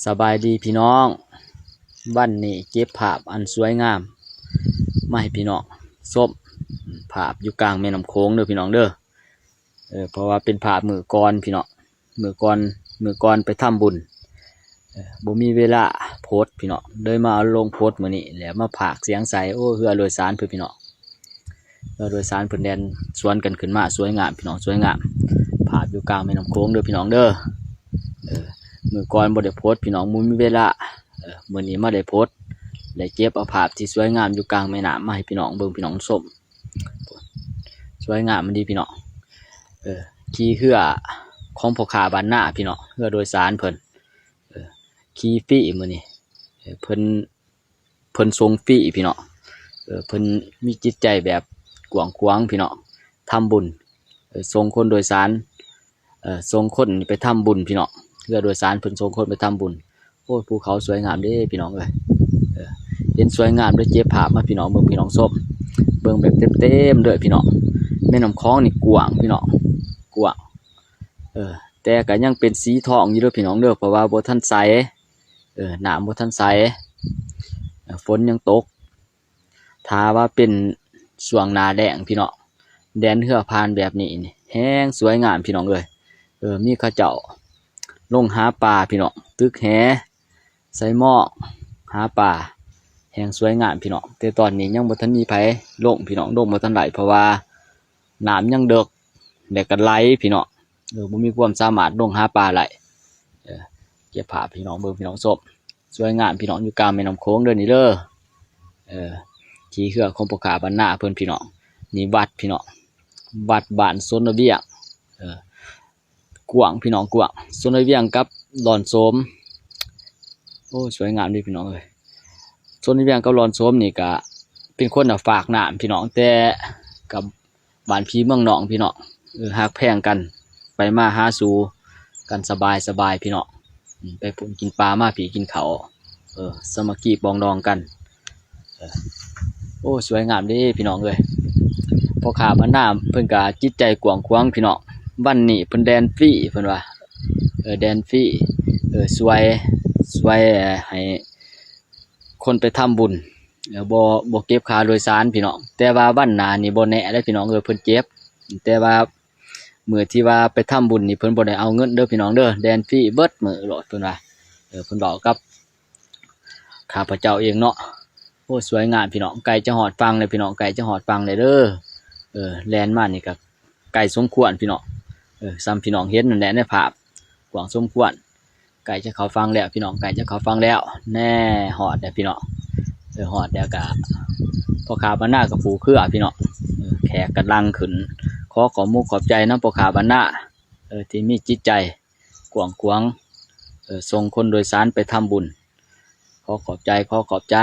ສະບາຍດີພີ່ນ້ອງ, ວັນນີ້ເກັບພາບອັນສວຍງາມມາໃຫ້ພີ່ນ້ອງຊົມ, ພາບຢູ່ກາງແມ່ນ້ຳໂຂງເດີພີ່ນ້ອງເດີ. ເອີ ເພາະວ່າເປັນພາບມື້ກ່ອນພີ່ນ້ອງ, ມື້ກ່ອນ ມື້ກ່ອນໄປທຳບຸນ, ເອີ ບໍ່ມີເວລາໂພສພີ່ນ້ອງ, ເລີຍມາເອົາລົງໂພສມື້ນີ້ ແລ້ວມາພາກສຽງໃສ່. ໂອ້ ເຮືອໂດຍສານເພິ່ນພີ່ນ້ອງ, ເຮືອໂດຍສານເພິ່ນແລ່ນສວນກັນຂຶ້ນມາ, ສວຍງາມພີ່ນ້ອງ, ສວຍງາມ. ພາບຢູ່ກາງແມ່ນ້ຳໂຂງເດີພີ່ນ້ອງເດີ. ເອີ ມື້ກ່ອນບໍ່ໄດ້ໂພສພີ່ນ້ອງ, ບໍ່ມີເວລາ. ເອີ ມື້ນີ້ມາໄດ້ໂພສ ໄດ້ເກັບເອົາພາບທີ່ສວຍງາມຢູ່ກາງແມ່ນ້ຳມາໃຫ້ພີ່ນ້ອງເບິ່ງ, ພີ່ນ້ອງຊົມ. ສວຍງາມອີ່ຫຼີພີ່ນ້ອງ. ເອີ ຂີ່ເຮືອຂອງພໍ່ຄ້າບ້ານນາພີ່ນ້ອງ, ເຮືອໂດຍສານເພິ່ນ, ເອີ ຂີ່ຟຣີມື້ນີ້. ເອີ ເພິ່ນ ເພິ່ນສົ່ງຟຣີພີ່ນ້ອງ. ເອີ ເພິ່ນມີຈິດໃຈແບບກວ້າງຂວາງພີ່ນ້ອງ, ທຳບຸນ, ເອີ ສົ່ງຄົນໂດຍສານ, ເອີ ສົ່ງຄົນໄປທຳບຸນພີ່ນ້ອງ. ເຮືອໂດຍສານເພິ່ນສົ່ງຄົນໄປທຳບຸນ. ໂອ້ຍ ພູເຂົາສວຍງາມເດ້ພີ່ນ້ອງເອີຍ. ເອີ ເຫັນສວຍງາມເລີຍເກັບພາບມາໃຫ້ພີ່ນ້ອງເບິ່ງ, ພີ່ນ້ອງຊົມ, ເບິ່ງແບບເຕັມໆເດີພີ່ນ້ອງ. ແມ່ນ້ຳຂອງນີ້ກວ້າງພີ່ນ້ອງ, ກວ້າງ. ເອີ ແຕ່ກໍຍັງເປັນສີທອງຢູ່ເດີພີ່ນ້ອງເດີ, ເພາະວ່າບໍ່ທັນໃສ. ເອີ ນ້ຳບໍ່ທັນໃສ, ເອີ ຝົນຍັງຕົກ. ຖ້າວ່າເປັນຊ່ວງໜ້າແລ້ງພີ່ນ້ອງ, ແລ່ນເຮືອຜ່ານແບບນີ້ນີ້ ແຮງສວຍງາມພີ່ນ້ອງເອີຍ. ເອີ ມີເຂົາເຈົ້າລົງຫາປາພີ່ນ້ອງ, ຕຶກແຫ ໃສ່ໝອກ ຫາປາ, ແຮງສວຍງາມພີ່ນ້ອງ. ແຕ່ຕອນນີ້ຍັງບໍ່ທັນມີໃຜລົງພີ່ນ້ອງ, ລົງບໍ່ທັນໄດ້ ເພາະວ່ານ້ຳຍັງເດິກ ແລ້ວກໍໄຫຼພີ່ນ້ອງ. ເອີ ບໍ່ມີຄວາມສາມາດລົງຫາປາໄດ້. ເອີ ເກັບພາບພີ່ນ້ອງເບິ່ງ, ພີ່ນ້ອງຊົມ. ສວຍງາມພີ່ນ້ອງ, ຢູ່ກາງແມ່ນ້ຳໂຂງເດີນີ້ເດີ. ເອີ ຂີ່ເຮືອຂອງພໍ່ຄ້າບ້ານນາເພິ່ນພີ່ນ້ອງ. ນີ້ວັດພີ່ນ້ອງ, ວັດບ້ານຊົນລະວຽງ. ເອີ ກວ້າງພີ່ນ້ອງ, ກວ້າງ. ຊົນລະວຽງກັບດອນໂສມ, ໂອ້ ສວຍງາມເດ້ພີ່ນ້ອງເອີຍ. ຊົນລະວຽງກັບດອນໂສມນີ້ກະເປັນຄົນລະຟາກນ້ຳພີ່ນ້ອງ, ແຕ່ກັບ ບ້ານພີ່ເມືອງນ້ອງພີ່ນ້ອງ. ເອີ ຮັກແພງກັນ, ໄປມາຫາສູ່ກັນສະບາຍສະບາຍພີ່ນ້ອງ. ອືມ ໄປພຸ້ນກິນປາ, ມາພີ້ກິນເຂົ້າ, ເອີ ສາມັກຄີປອງດອງກັນ. ເອີ ໂອ້ ສວຍງາມເດ້ພີ່ນ້ອງເອີຍ. ພໍ່ຄ້າບ້ານນາເພິ່ນກະຈິດໃຈກວ້າງຂວາງພີ່ນ້ອງ, ວັນນີ້ເພິ່ນແລ່ນຟຣີເພິ່ນວ່າ, ເອີ ແລ່ນຟຣີ, ເອີ ຊ່ວຍ ຊ່ວຍໃຫ້ຄົນໄປທຳບຸນ, ເອີ ບໍ່ ບໍ່ເກັບຄ່າໂດຍສານພີ່ນ້ອງ. ແຕ່ວ່າວັນໜ້ານີ້ບໍ່ແນ່ເດ້ພີ່ນ້ອງເອີຍ, ເພິ່ນເກັບ, ແຕ່ວ່າ ມື້ທີ່ວ່າໄປທຳບຸນນີ້ເພິ່ນບໍ່ໄດ້ເອົາເງິນເດີພີ່ນ້ອງເດີ, ແລ່ນຟຣີເບິດມື້ໂລດເພິ່ນວ່າ. ເອີ ເພິ່ນເວົ້າກັບຂ້າພະເຈົ້າເອງເນາະ. ໂອ້ ສວຍງາມພີ່ນ້ອງ, ໃກ້ຈະຮອດຝັ່ງແລ້ວພີ່ນ້ອງ, ໃກ້ຈະຮອດຝັ່ງແລ້ວເດີ. ເອີ ແລ່ນມານີ້ກໍໄກສົມຄວນພີ່ນ້ອງ, ເອີ ສ່ຳພີ່ນ້ອງເຫັນນັ້ນແຫຼະໃນພາບ, ກວ້າງສົມຄວນ. ໃກ້ຈະເຂົ້າຝັ່ງແລ້ວພີ່ນ້ອງ, ໃກ້ຈະເຂົ້າຝັ່ງແລ້ວ. ແນ່ ຮອດແລ້ວພີ່ນ້ອງ. ເອີ ຮອດແລ້ວກະ ພໍ່ຄ້າບ້ານນາກໍຜູກເຮືອພີ່ນ້ອງ. ເອີ ແຂກກຳລັງຂຶ້ນ. ຂໍຂອບມຸກຂອບໃຈນຳພໍ່ຄ້າບ້ານນາ, ເອີ ທີ່ມີຈິດໃຈກວ້າງຂວາງ, ເອີ ສົ່ງຄົນໂດຍສານໄປທຳບຸນ. ຂໍຂອບໃຈ, ຂໍຂອບໃຈ.